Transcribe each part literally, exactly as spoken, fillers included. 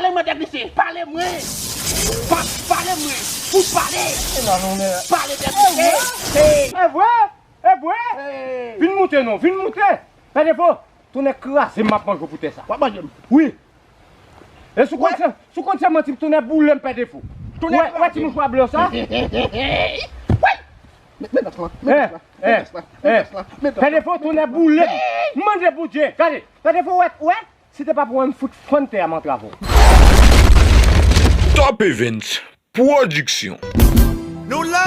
Tèlman dèglise, pale mwen. Pa, pale mwen. Pou pale. Pale dèglise. Hey. E vre? E vre? Hey. Vin moute non, vin moute. Pè Defo, tonnè kraze m, m ap manje w pou tè sa. W ap manje m? Wi. E sou kont se, sou kont se manti, tonnè boule m, Pè Defo. Tonnè kraze m. Wè, wè ti mouchwa ble sa? Hey. Wè. Met, met dòs lan, met dòs lan, met dòs lan, met dòs lan, met dòs lan. Pè Defo, tonnè boule m. M mande Bondye. Gade, Pè Defo, wè, wè. Si te pa pou mwen, m fout fann tè a, m antrave w. Top Events Production. Nou la!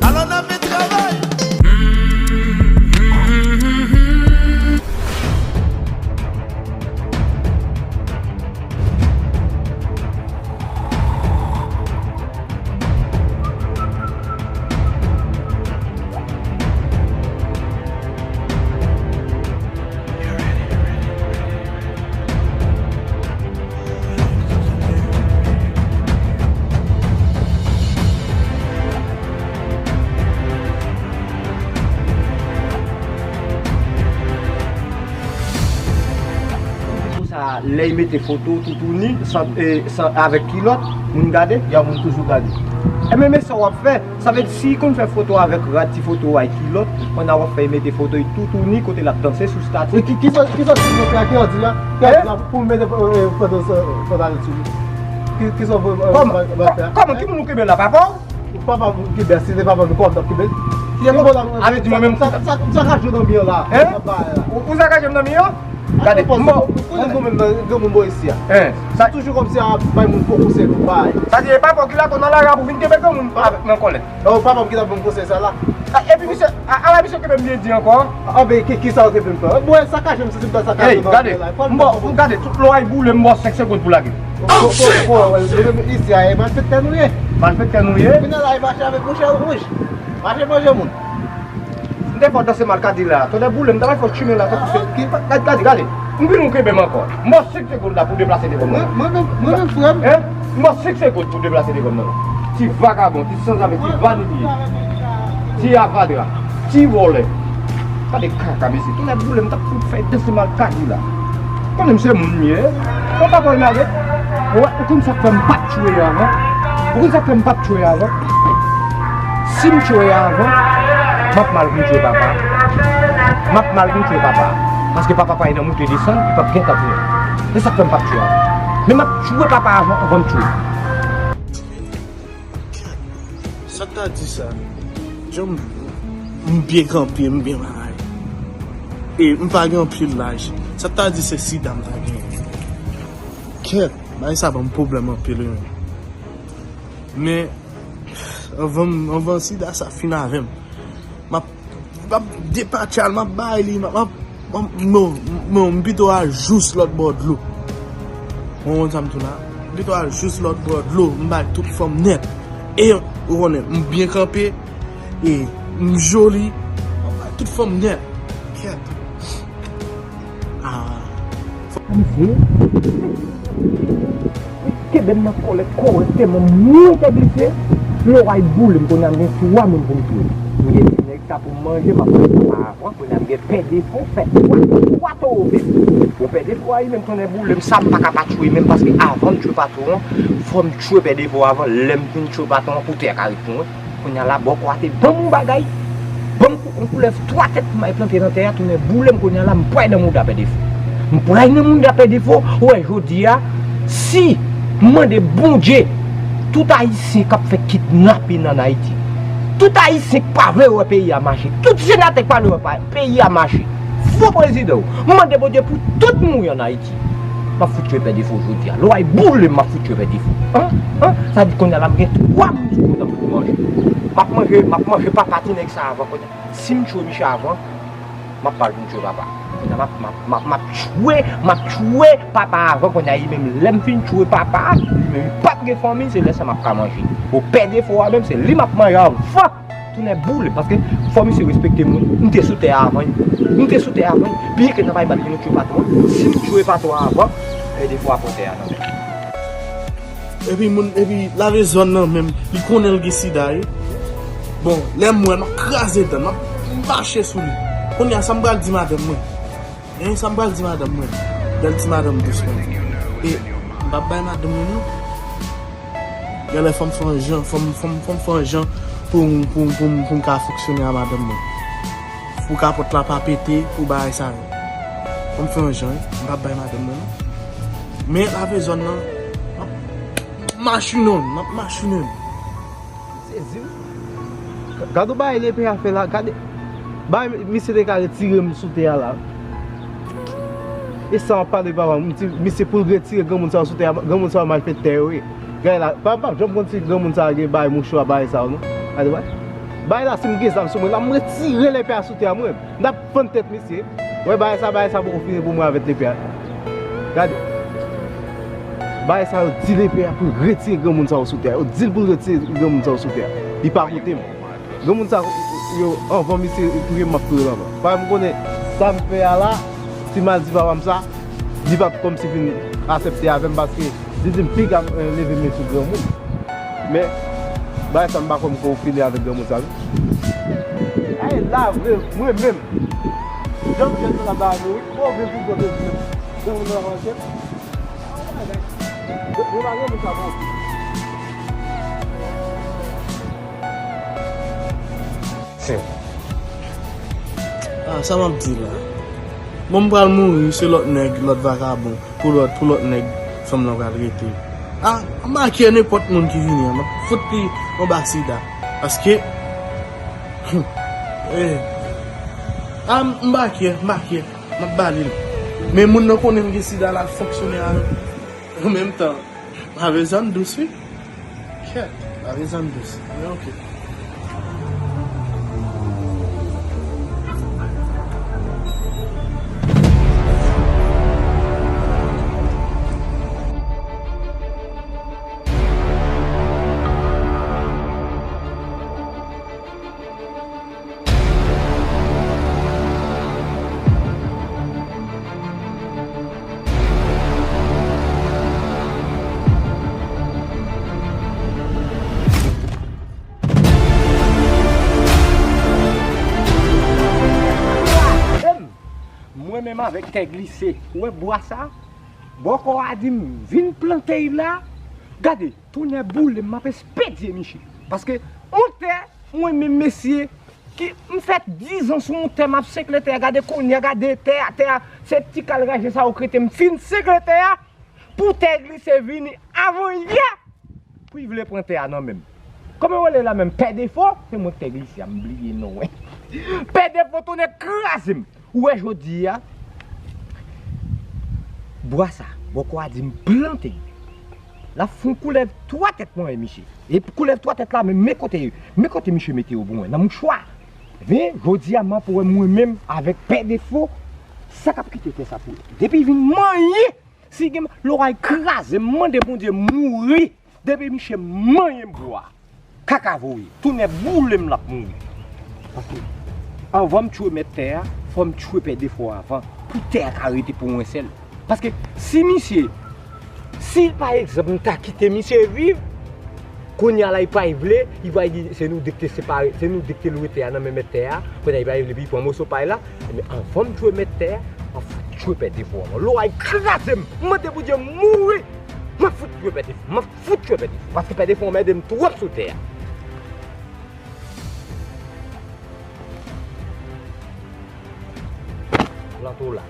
Alò n ap travay! Konsa, lè y mete foto toutouni, san, e, san, avèk kilòt, moun gade? Ya, moun toujou gade. E men, men sa w ap fè, sa vle di si y konn fè foto avèk rad, ti foto a, kilòt, pandan w ap fè y mete foto y toutouni kote l ap danse sou stati. E ki, ki sòti, ki sòti nan ki òdi a? Ki òdi a pou l mete, e, e, pandan sa, pandan l sou li? Ki, ki sòti, e, kòman, kòman, ki moun ou kenbe la, papa w? Papa m ki bèl, si se papa m, kòman m t ap kenbe l? Avè di mwen menm sa, sa, sa ka jwe nan mi an la. Hein? Ou, ou sa ka jwe nan mi an? Gade, mò. Ou konnen nou menm nan granmoun bò isi a. Hein? Sa toujou kòmsi a bay moun fo konsèy pou bay. Sa di, e papa w ki la, kon nan lari a pou vin kenbe granmoun avèk men kòlèt. Oh, papa m ki t ap ban m konsèy sa la. A, epi misye, a, ala misye kenbe m byen di ankò. A, ben, ki, ki sa w kenbe m fè? Bon, sa ka jwe m santi m ta sa ka jwe nan mi an la. Hey, gade, m bò, m gade, tout lò a y boule, m bò senk segonn pou lage. Ko, ko, ko, isi a, e malfektè nou ye. Malfektè nou ye? Vin nan la, e mache avèk mouchè wouj. Mache manje moun. M te fè w danse mal kadi la. Tonnè boule m, ta bay fò chime la, tankou se. Gade, gade, gade. M vin ou kenbe m ankò. M bò senk segonn la pou deplase devan m nan. Mwen, mwen menm, mwen menm, frè m. Hein? M bò senk segonn pou deplase devan m nan. Ti vagabon, ti sanzave, ti vanilye. Ti avadra. Ti vòlè. Gade kaka, mesye. Tonnè boule m, t ap fout fè danse mal kadi la. Konnen m se moun m ye. Ou pa konn lage. Ou, ou konn sa k fè m pa t tchwe avan? Ou konn sa k fè m pa t tchwe avan? Si m tchwe avan, m ap mal vin tchwe papa. M ap mal vin tchwe papa. Paske papa pa nan moute desann, li p ap gen tan pou mwen. Se sa k fè m pa t tchwe avan. Men m ap tchwe papa avan, avan m tchwe. Sa ta di sa? Jan m, m byen kanpe, m byen bagay. E m pa gen anpil laj. Sa ta di se sida m ta genyen? Kèt, bagay sa ban m pwoblèm anpil, wi. Men, anvan, anvan sida sa fin avè m, m ap, m ap depatche al, m ap bay li, m ap, m ap, m ap, non, non, m pito al jous lòt bò dlo. Ou konprann sa m di w la? M pito al jous lòt bò dlo, m bay tout fanm nèt. E, ou konnen, m byen kanpe, e m joli, m ap bay tout fanm nèt. Kèt. Ah. Misye, kenbe m nan kòlèt kòrèkteman, mwen te glise, lò a y boule m, kounye a m gen twa moun pou m touye. M gen ti nèg sa pou m manje, m ap manje papa avan, kounye a m gen Pè Defo, fè twa, twa towo vin. Bon, Pè Defo a li menm tonnè boule m, sa m pa ka pa tchwe menm, paske avan m tchwe patwon an, fò m tchwe Pè Defo avan, lè m fin tchwe patwon an, pou tè a ka ret pou mwen. Kounye a la, bòkò a te ban m yon bagay, ban m kou-, yon koulèv twa tèt pou m al plante nan tè a, tonnè boule m, kounye a la, m pray nan mouda Pè Defo. M pray nan mouda Pè Defo, ou wè, jodi a, si m mande Bondye, tout Ayisyen k ap fè kidnapin ann Ayiti, tout Ayisyen k pa vle wè peyi a mache, tout senatè k pa vle wè pa-, peyi a mache, fo prezidan yo, m mande Bondye pou tout mouri ann Ayiti. M ap fout tchwe Pè Defo jodi a. Lè w ay boule m, m ap fout tchwe Pè Defo. An? An? Sa di kounye a la, m gen twa moun sou kont mwen pou manje. M ap manje, m ap manje papa ti nèg sa avan kounye a. Si m tchwe misye avan, m ap pa vin tchwe papa. Kounye a, m ap, m ap, m ap, m ap tchwe, m ap tchwe papa avan kounye a, li menm lè m fin tchwe papa, li menm li p ap gen fanmi, se lè sa m ap ka manje. O Pè Defo a menm, se li m ap manje avan. Tonnè boule, paske fò misye respekte moun. M te sou tè a avan li. M te sou tè a avan li. Byen ke nan bay bal ke nou tchwe patwon an. Si m tchwe patwon an avan, Pè Defo a pran tè a nan men. Epi moun, epi lave zòn nan menm, li konnen l gen sida, wi. Bon, lè m wè l, m ap kraze dan l, m ap mache sou li. Kounye a, sa m pral di madanm mwen? Hein, sa m pral di madanm mwen? Bèl ti madanm dous mwen. E m p ap bay madanm mwen non. Genlè fò m fè yon jan, fò m, fò m, fò m fè yon jan pou, pou, pou, pou m ka fonksyone a madanm mwen. Pou kapòt la pa pete, pou bagay sa yo. Fò m fè yon jan, wi. M p ap bay madanm mwen non. Men lave zòn nan, m ap machine, m ap machine. Sezi wi. Gade yon bagay lepè a fè la, gade. Bagay misye te ka retire m sou tè a la. E sa w ap pale papa, m di misye pou l retire granmoun sa yo sou tè a, granmoun sa yo malfektè yo ye. Gade la, papa m p ap janm konn si granmoun sa yo gen bagay mouchwa bagay sa yo non. Gade wè. Bagay la si m gen zam sou mwen la, m retire lepè a sou tè a mwen. M t ap fann tèt misye. Wè bagay sa, bagay sa poko fini pou mwen avèk lepè a. Gade. Bagay sa yo di lepè a pou l retire granmoun sa yo sou tè a. Yo di l pou l retire granmoun sa yo sou tè a. Li pa koute m. Granmoun sa yo, anvan misye kouri m ap kouri l anvan. Paske m konnen sa m fè a la, si m al di papa m sa, li p ap kòmsi fin aksepte avè m paske li di m piga m, eh, leve men sou granmoun. Men, bagay sa m pa kwè m ko fini avèk granmoun sa non. Ay la vre, mwen menm. Jan m jwenn nan la ba nou, wi. Bon, vin pou kote m. Granmoun nan avanse. Mwen pa gen moun sa bon. Sè. Ah, sa m ap di la? Bon, m pral mouri, se lòt nèg, lòt vakabon, pou lòt, pou lòt nèg, fanm lan pral rete. Ah, m pa kè nenpòt moun ki vini an, m ap fout li anba sida. Paske, eh, ah, m pa kè, m pa kè, m ap ba li l. Men moun nan konnen m gen sida la, l fonksyone avè m. An menm tan, lave zòn dous, wi. Kèt, lave zòn dous. Men oke. Mwen menm avèk tè glise. Ou wè bwa sa? Bòkò a di m vin plante y la. Gade, tonnè boule m, m ap espedye miche. Paske yon tè, mwen menm mesye, ki m fè diz an sou yon tè, m ap sekle tè a, gade kounye a, gade tè a, tè a, se ti kal raje sa yo k rete, m fin sekle tè a, pou tè glise vini avan yè, pou y vle pran tè a nan men m. Kòman yo rele la menm? Pè Defo? Se mwen k tè glise a, m bliye non, wi. Pè Defo tonnè kraze m. Ou wè jodi a, bwa sa, bòkò a di m plante. L ap fè yon koulèv twa tèt mwen wè misye. E koulèv twa tèt la, men, men kote, men kote misye mete yo pou mwen, nan mouchwa. Men, jodi a, m ap wè mwen menm avèk Pè Defo, sa k ap kite tè sa pou li. Depi vin manyen, si gen, loray kraze, m mande Bondye mouri. Depi misye manyen bwa, kaka voye, tonnè boule m l ap mouri. Paske anvan m tchwe mèt tè a, fò m tchwe Pè Defo avan, pou tè a ka rete pou mwen sèl. Paske si misye, si pa egzanp m ta kite misye viv, kounye a la li pa vle, li va di se nou de k te separe, se nou de k te lwe tè a nan men mèt tè a, kounye a li pa vle, epi li pran moso pay la, men anvan m tchwe mèt tè a, m ap fout tchwe Pè Defo avan. Loray kraze m, m mande Bondye mouri, m ap fout tchwe Pè Defo, m ap fout tchwe Pè Defo, paske Pè Defo anmède m twòp sou tè a. Plante w la.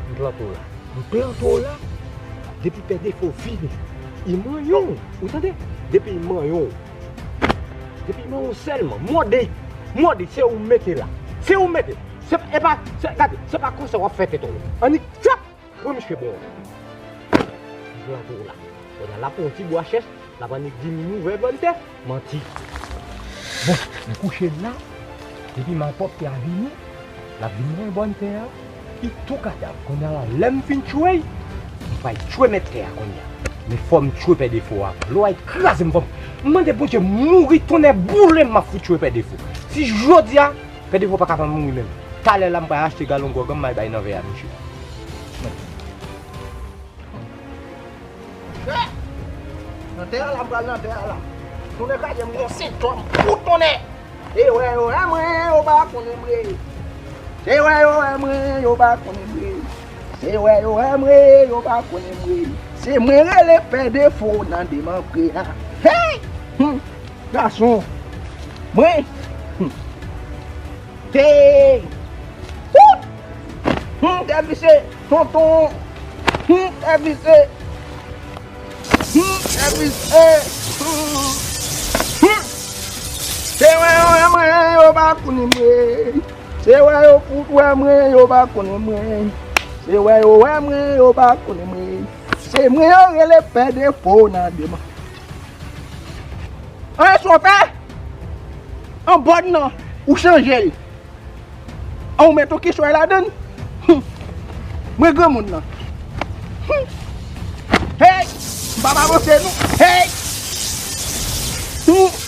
M plante w la. M plante w la. Depi Pè Defo vini, li manyen w. Ou tande? Depi li manyen w. Depi li manyen w sèlman. Mòde. Mòde, se ou mete la. Se ou mete. Se, e pa, se, gade, se pa konsa w ap fè tèt ou. Annik, tchwap! Pran misye bon. M plante w la. Kounye a l ap pran yon ti bwa chèch, l ap annik di m ouvè bòn tè. Manti. Bon, m kouche la. Depi malpwòpte a vini, l ap vin nan bòn tè a. Li tou kadav. Kounye a la, lè m fin tchwe l, m pral tchwe mèt tè a kounye a. Men fò m tchwe Pè Defo avan. Loray kraze m, fò m, m mande Bondye mouri, tonnè boule m, m ap fout tchwe Pè Defo. Si jodi a, Pè Defo pa ka pa mouri menm. Talè la, m pral achte galon gwòg an, m al bay nan vè a misye. Nan tè a la, m pral nan tè a la. Tonnè kraze m, gon sentòm, pou tonnè. E wè yo wè mwen, yo pa konnen m rele. E wè yo wè mwen, yo pa konnen m rele. Se wè yo wè mwen, yo pa konnen mwen. Se mwen rele pè defo nan demanbre a. Hey! Hmm. Gason. Mwen. Hmm. Hey! Wout! Hmm, tèt vise, tonton. Hmm, tèt vise. Hmm, tèt vise. Hmm. Hmm. Se wè yo wè mwen, yo pa konnen mwen. Se wè yo fout wè mwen, yo pa konnen mwen. Se wè yo wè mwen, yo pa konnen mwen. Se mwen yo rele pè defo nan demanbre. An, sa w fè? An bòn nan, ou chanje l. An, ou met yon kichòy ladan l. Hum. Mwen granmoun nan. Hum. Hey! M p ap avanse non. Hey! Hum.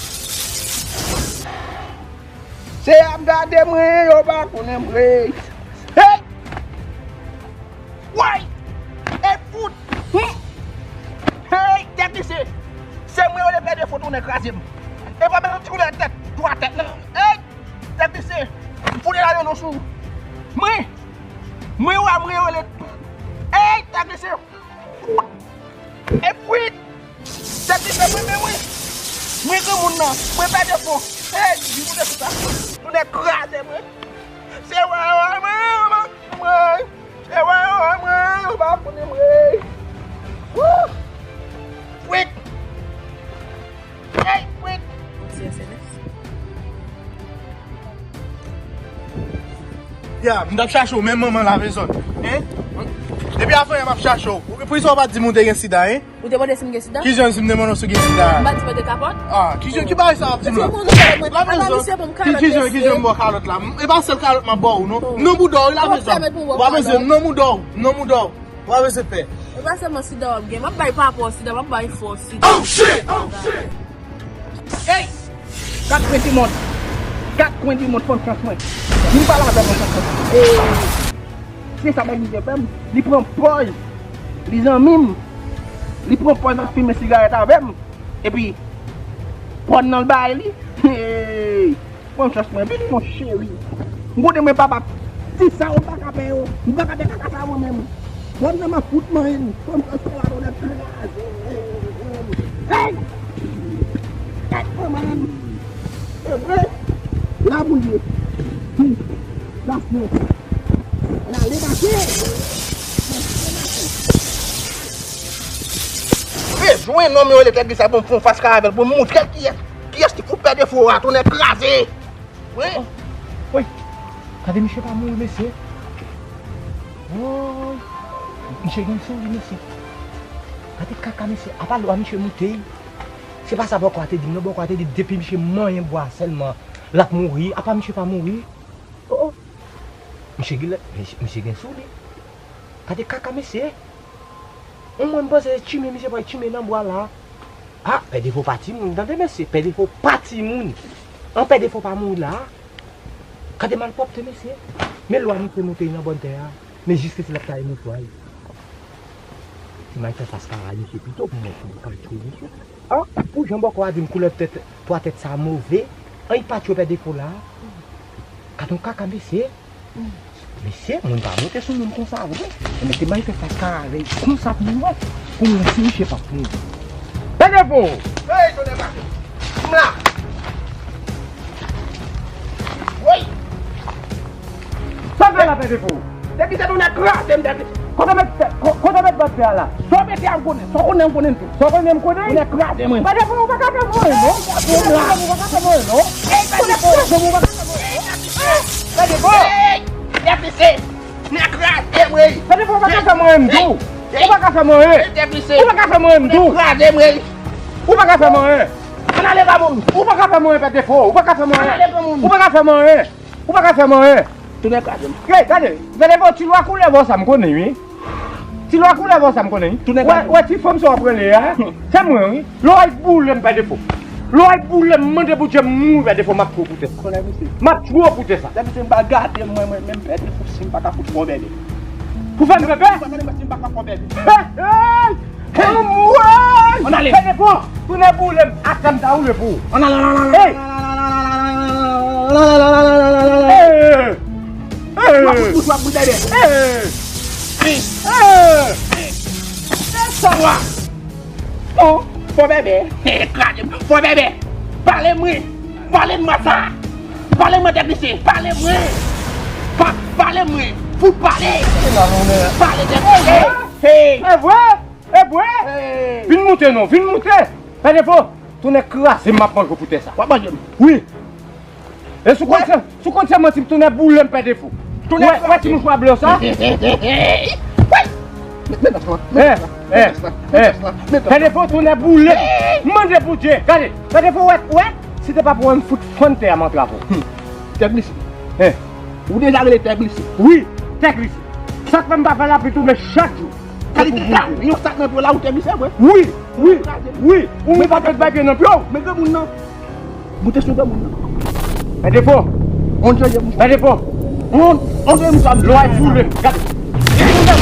Se y ap gade mwen, yo pa konnen mwen. Hey! Woy! E fout! Hum! Hey, tèt vise! Se mwen yo le pè defo tounen kraze m. E pa bezwen ti koulè tèt, twa tèt nan. Hey! Tèt vise! M fout la yo non sou. Mwen! Mwen wè mwen yo le. Hey, tèt vise! E fwit! Tèt li fè mwen, men mwen. Mwen granmoun nan, mwen pè defo. Hey, di moun de sa. Tounen kraze mwen. Se wè yo wè mwen, mwen. Se wè yo wè mwen, yo pa konnen mwen. Woo! Fwit! Hey, fwit! Ya, m t ap chache w, menm manman la bezwen. Hein? Depi avan yè m ap chache w. Poukisa w pa t di m ou te gen sida, hein? Ou te mande si m gen sida? Kijan si m te mande w si w gen sida? M pa t di mete kapòt? Ah, kijan ki bagay sa w ap di m la? Tout moun ou fè mwen, la bezwen. Kijan, kijan m ba w kalòt la? E pa sèl kalòt m ap ba w, non. Non bouda w, la bezwen. Ou pa bezwen, non bouda w, non bouda w. Ou pa bezwen pè. E pa sèlman sida w ap gen. M ap bay papa w sida, m ap bay frè w sida. Oh shit! Oh shit! Hey! Kat kwen di mond. Kat kwen di mond, fè m chans mwen. Vin pale avè mwen chans mwen. Hey! Se sa bèk li te fè m. Li pran pòz. Li zanmi m. Li pran pòz ap fimen sigarèt avè m. Epi, pòn nan l bay li. Hey! Pran chans mwen, vin mon cheri. M konnen mwen papa. Ti sa yo m pa ka pè yo. M pa ka pè kaka sa mwen menm. Pòn nan m ap fout manyen. Pran chans mwen la, mwen ap kraze. Hey! Hey, manman. E vre? La pou l ye. Hum. Gason. Ann ale mache. Bezwen nonm yo rele tèt li sa pou m fè yon fas kay avè l, pou m montre l kiyès, kiyès ki fout pè defo a, tounen kraze. Wi. Woy. Gade misye pa mouri, mesye. Woy. Misye gen sou li, mesye. Gade kaka, mesye. Apa lwa misye moute. Se pa sa bòkò a te di m, non, bòkò a te di depi misye manyen bwa sèlman, l ap mouri. Apa misye pa mouri. Oh, oh. Misye gen, misye, misye gen sou li. Gade kaka, mesye. Ou mwen m panse se tchimen misye pral tchimen nan bwa la. Ah, pè defo pa timoun, tande mesye, pè defo pa timoun. An pè defo pa mouri la. Gade malpwòpte, mesye. Men lwa misye moute nan bòn tè a. Men jiskisi l ap taye mouchwa yo. Ti may fè fas kara misye pito pou mwen, pou mwen ka tchwe misye. Ah, pou jan bòkò a di m koulè tèt, twa tèt sa move. An, li pa tchwe pè defo la. Gade yon kaka, mesye. Mesye, moun pa monte sou moun konsa vre. Mwen te bay fè fas kara avè l konsa pou mwen wè. Pou mwen si misye p ap mouri. Pè defo! Hey, tonè mache. M la. Woy! Sa fè la, pè defo? Depi se nou nèg kraze m, depi. Kote w met tèt, ko-, kote w met bòt tè a la? Sa w mete a m konnen, sa w konnen m konnen tou. Sa w konnen m konnen? Ou nèg kraze mwen. Pè defo, ou pa ka fè m anyen non. Ou pa ka fè m anyen non. Ey, pè defo. Ou pa ka fè m anyen non. Pè defo. Ey, tèt vise. Nèg kraze mwen. Pè defo, ou pa ka fè m anyen m tou. Ou pa ka fè m anyen. Ou pa ka fè m anyen m tou. Nèg kraze mwen. Ou pa ka fè m anyen. Ann ale pa moun. Ou pa ka fè m anyen, pè defo. Ou pa ka fè m anyen. Ann ale pa moun. Ou pa ka fè m anyen. Ou pa ka fè m anyen. Tounen kraze m. Hey, gade, gade bon, ti lwa koulè bò sa m konnen wi. Ti lwa koulè bò sa m konnen wi. Tounen kraze m. Wè, wè ti fanm sa w ap rele a. Se mwen wi. Lè w al boule m, pè defo. Lè w al boule m, mande Bondye m mouri, pè defo, m ap tchwe w pou tèt sa. Konnen misye. M ap tchwe w pou tèt sa. Lè misye m pa gade mwen, mwen menm pè defo si m pa ka fout fè w bèbè. Pou fè m bèbè? Pou fè m bèbè si m pa ka fè w bèbè. Hey, hey! Anmwey! Ann ale! Pè defo! Tounen boule m! Atè m ta woule pou ou! Ann ale! Hey! Hey! Hey! W ap bout bouch, w ap bout dèyè! Hey! Sa wa. Oh, fò bèbè. Kraze m. Fò bèbè. Pale mwen. Pale m sa. Pale mwen, teknisyen. Pale mwen. Pa, pale mwen. Fout pale. Pale, teknisyen. Hey. E vre? E vre? Vin moute non, vin moute. Pè Defo, tounen kraze m, m ap manje w pou tè sa. W ap manje m? Wi. E sou kont se, sou kont se manti, tounen boule m, Pè Defo. Wè, wè ti mouchwa blan sa? Pè Defo, tounen boule m. M mande Bondye, gade, Pè Defo, wè, wè, si te pa pou mwen, m fout fann tè a, m antrave w. Tè glise. Ou deja rele tè glise? Wi, tè glise. Sa k fè m pa fè lapli tounen chak jou? Kalite sa, yon sak nan pye w la, ou tè glise vre? Wi, wi, wi, ou mwen pa fèt bay pye nan pye w. Men granmoun nan, moute sou granmoun nan. Pè Defo. On chanje mouchwa. Pè Defo. On, on chanje mouchwa. Lwa e boule m. Gade. Boule m.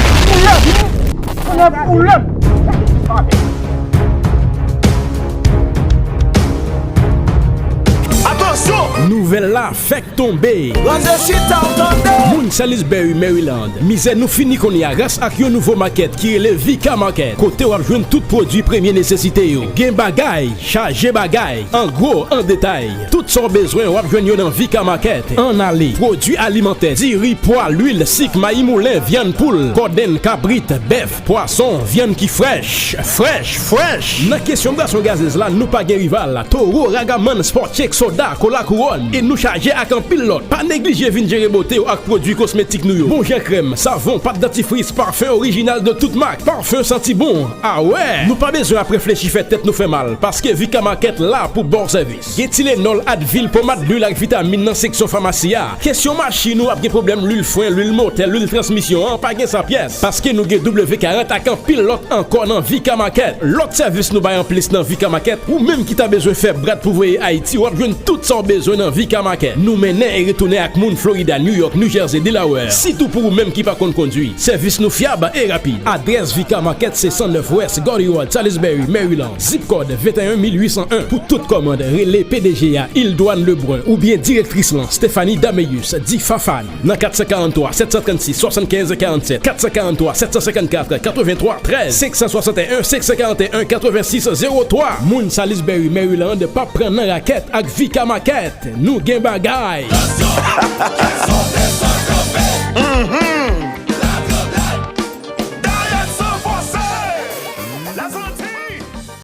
Boule m. Boule m. Atansyon! Nouvèl la fèk tonbe. Ranse chita w tande. Moun Salisbury, Maryland, mizè nou fini kounye a gras ak yon nouvo makèt ki rele Vika Market, kote w ap jwenn tout pwodui premye nesesite yo. Gen bagay, chaje bagay, an gwo, an detay. Tout sa w bezwen, w ap jwenn yo nan Vika Market. Ann ale, pwodui alimantè, diri, pwa, lwil, sik, mayi moulen, vyann poul, kòdenn, kabrit, bèf, pwason, vyann ki frèch, frèch, frèch! Nan kesyon bwason gazez la, nou pa gen rival. Toro, Ragaman, Sport Shake, soda, kola kouwòn, e nou chaje ak anpil lòt. Pa neglije vin jere bote w ak pwodui kosmetik nou yo. Bon jan krèm, savon, pat dantifris, pafen orijinal de tout mak, pafen santi bon. Awè! Nou pa bezwen ap reflechi fè tèt nou fè mal, paske Vika Market la pou ba w sèvis. Gen Tylenol, Advil, pomad, lwil ak vitamin nan seksyon famasi a. Kesyon machin ou ap gen pwoblèm lwil fren, lwil motè, lwil transmisyon an, pa gen san pyès. Paske nou gen W karant ak anpil lòt ankò nan Vika Market. Lòt sèvis nou bay anplis nan Vika Market, ou menm ki ta bezwen fè brad pou voye Ayiti, w ap jwenn tout sa w bezwen nan Vika Market. Nou mennen e retounen ak moun Florida, New York, New Jersey, Delaware. Sitou pou ou menm ki pa konn kondwi. Sèvis nou fyab e rapid. Adrès Vika Market se san nèf West Gordy Road, Salisbury, Maryland. Zip kòd venteyen mil uitsan en. Pou tout kòmand, rele P D G a, Ildoine Lebrun, oubyen direktris lan, Stephanie Dameus, di Fafane, nan kat san karant twa, sèt san trannsis, swasannkenz karannsèt, kat san karant twa, sèt san senkannkat, katrevenntwa trèz, senk san swasanteyen, senk san karanteyen, katrevensis zewo twa. Moun Salisbury, Maryland, p ap pran nan rakèt ak Vika Market. Nou gen bagay!